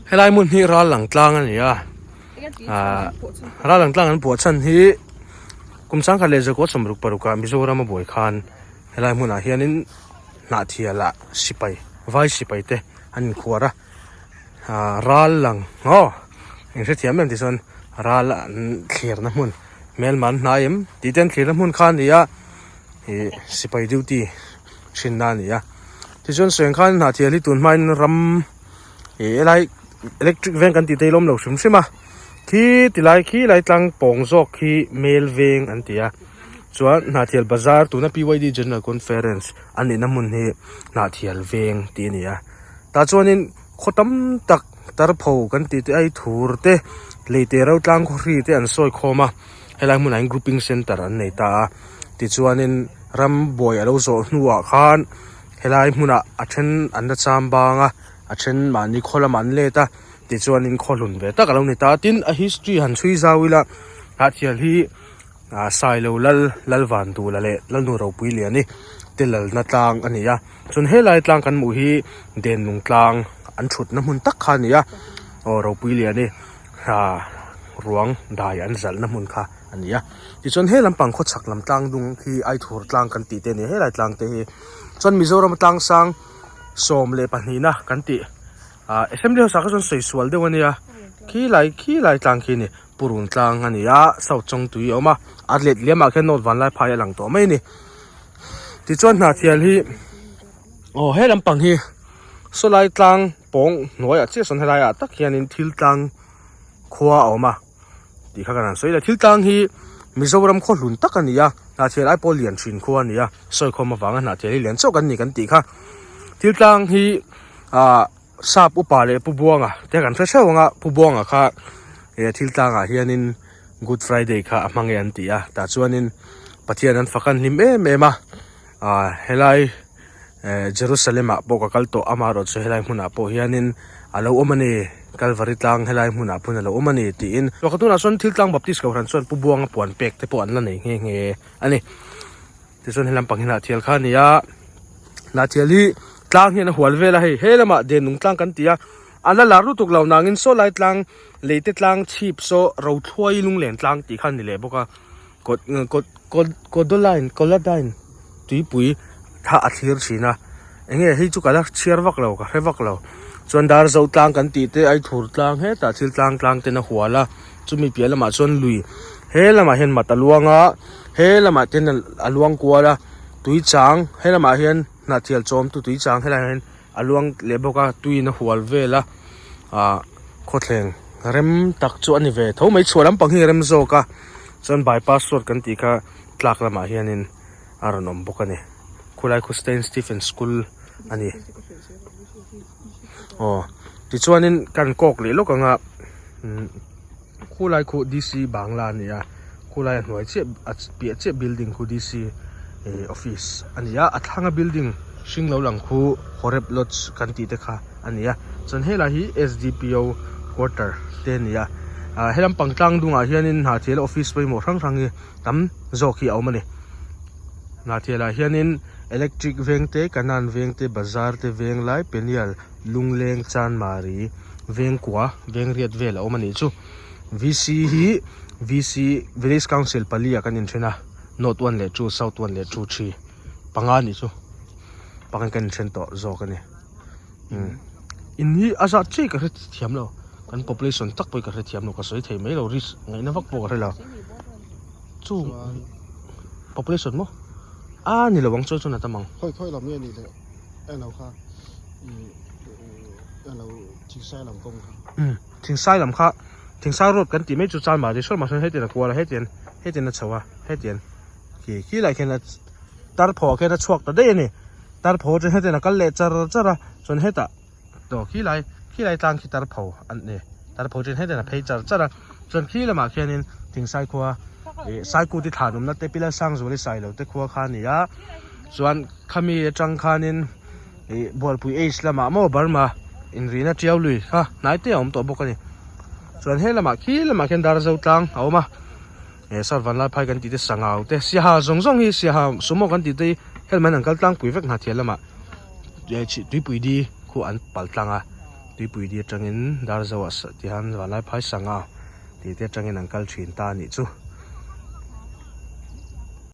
Helai hmun hi ral lang tlang a ni a ah ral lang tlang an puah chhan hi kum sangkhat leh zakua sawmruk paruk ah Mizoram a buai khan helai hmunah hianin hnahthial ah sipai vai sipai te an inkhuar a ah ral lang aw eng hrethiam em tichuan ral an thlirna hmun hmelma an hnai em tih te an thlirna hmun kha a ni a ih sipai duty thinna a ni a tichuan sawi ang khan hnahthial hi tun hmain ram ih helai electric veng kan tih te hi lawm lo hrim hrim a khi tilai khi lai tlang pawng zawk khi mel veng an ti a chuan hnahthial bazar tuna P Y D general conference a nihna hmun hi hnahthial veng tih a ni a tah chuanin khaw tam tak tarpho kan tih te ai thur te leite ro tlang khawhri te an sawi khawm a helai hmunah hian grouping center an nei ta a tichuanin ram buai a lo zawh hnuah khan helai hmunah a then an la cham bang a a then mahni khaw lamah an let a tichuanin khaw hlun ve tak a lo ni ta a tin a history han chhui zau ila hnahthial hi ah Sailo lal Lalvandula leh Lalnu Ropuiliani te lalna tlang a ni a chuan helai tlang kan hmuh hi Denlung tlang an thutna hmun tak kha a ni a aw Ropuiliani ah ruang dai an zalhna hmun kha a ni a tichuan he lampang khaw chhak lam tlang dung hi Aithur tlang kan tih te a ni a helai tlang te hi chuan Mizoram tlang sang 12 na kan tih ah assembly house ah kha chuan sawi sual deuh a nia khilai khilai tlang khi a ni purun tlang a ni a south chawngtui a awm a a let liam ah khian north vanlaiphai a lang tawh mai a ni tichuan hnahthial hi aw he lampang hi sawlai tlang pawng hnuaiah chiah sawn helai ah tak hianin thil tlang khua a awm a tih kha kan han sawi leh thil tlang hi Mizoram khaw hlun tak a ni a hnahthial ai pawh lian thin khua a ni a sawi khawm avanga hnahthial hi lian chauh kan ni kan tih kha thil tlang hi ah sap upa leh pu buanga te kan hre hreuh ang a pu buanga kha he thil tlangah hianin good friday kha a hmang e an ti a tah chuanin pathian an fak an hlim em em a ah helai eh Jerusalem ah pawh ka kal tawh amaherawh chu helai hmunah pawh hianin a lo awm a ni Kalvari tlang helai hmunah pawhin a lo awm a ni tiin ka tunah chuan thil tlang Baptist kohhran chuan Pu Buanga puan pek te pawh an la nei nghe nghe a ni tichuan helam pang hi Hnahthial kha a ni a Hnahthial hi tlang hian a hual vel a hei he lamah Denung tlang kan ti a a la lar lutuk lo nangin saw lai tlang leite tlang chhip saw Rothluai lunglen tlang tih kha a ni leh bawk a. Kawt kawt kawt kawdawline kawladine tuipui kha a thlir thin a enge hei chu ka la chhiar vak lo ka hre vak lo chuan dar zo tlang kan tih te aithur tlang hetah thil tlang tlang ten a hual a chumi piah lamah chuan lui he lamah hian mat a luang a he lamah ten a luang kual a tui chang he lamah hian hnahthial chawm tu tui chang helaiah hian a luang leh bawk a tuiin a hual vel a ah khawthleng rem tak chu a ni ve tho mai chhuah lampang hi a rem zawk a chuan bypass road kan tih kha tlak lamah hianin a rawn awm bawk a ni khulai khu Saint Stephen school a ni aw tichuanin kan kawk leh lawk ang a umm. Khulai khu D_C bangla a ni a khulai a hnuai chiah a piah chiah building khu D_C ih office a ni a a thlang a building hring lo lang khu Horeb lodge kan tih te kha a ni a chuan helai hi S_D_P_O quarter te a ni a ah helam pang tlang dungah hianin hnahthial office pawimawh hrang hrang hi tam zawk hi a awm a ni hnahthial ah hianin electric veng te kanan veng te bazar te venglai penial Lungleng Chanmari Vengkua Vengriat vel a awm a nih chu VC hi VC Village Council pali ah kan inthen a North 1 leh 2 South 1 leh 2 3 panga a nih chu panga in kan inthen tawh zawk a ni umm in hi a zat chiah ka hre thiam lo kan population tak pawh hi ka hre thiam lo ka sawi thei mai lo risk ngaihna vak pawh ka hre lo chu population maw a ni lo ang chuan chuan a tam ang. Khawi khawi lam nge ni le. Elo kha elo thingsai lam kawng kha. Um thingsai lam kha thingsai road kan tih mai chu chan mahni sawn mahse hetiang a kual a hetiang hetiang a chho a hetiang khi khi lai khian a tar phawh ah khian a chhuak ta daih a ni tar phaw atang hetiang a kal leh char char a chuan hetah tawh khi lai khi lai tlang khi tar pho an ni tar pho chuan hetiang a phei char char a chuan khi lamah khianin thingsai khua ih saikuti thlan awmna te pilal sangzuali sailo te khua kha a ni a chuan. Khami atang khanin ih Bualpui H lamah maw Burma inrihna tiau lui kha hnai te a awm tawh bawk a ni. Chuan he lamah khi lamah khian Darzo tlang a awm a, he South Vanlaiphai kan tih te Sangau te Siaha zawng zawng hi Siaha Sumo kan tih te hi helmet an kal tlangpui vek Hnahthial lamah tuipui di khu an pal tlang a. Tuipui di atangin Darzo ah tihan Vanlaiphai Sangha tih te atangin an kal thin ta a nih chu.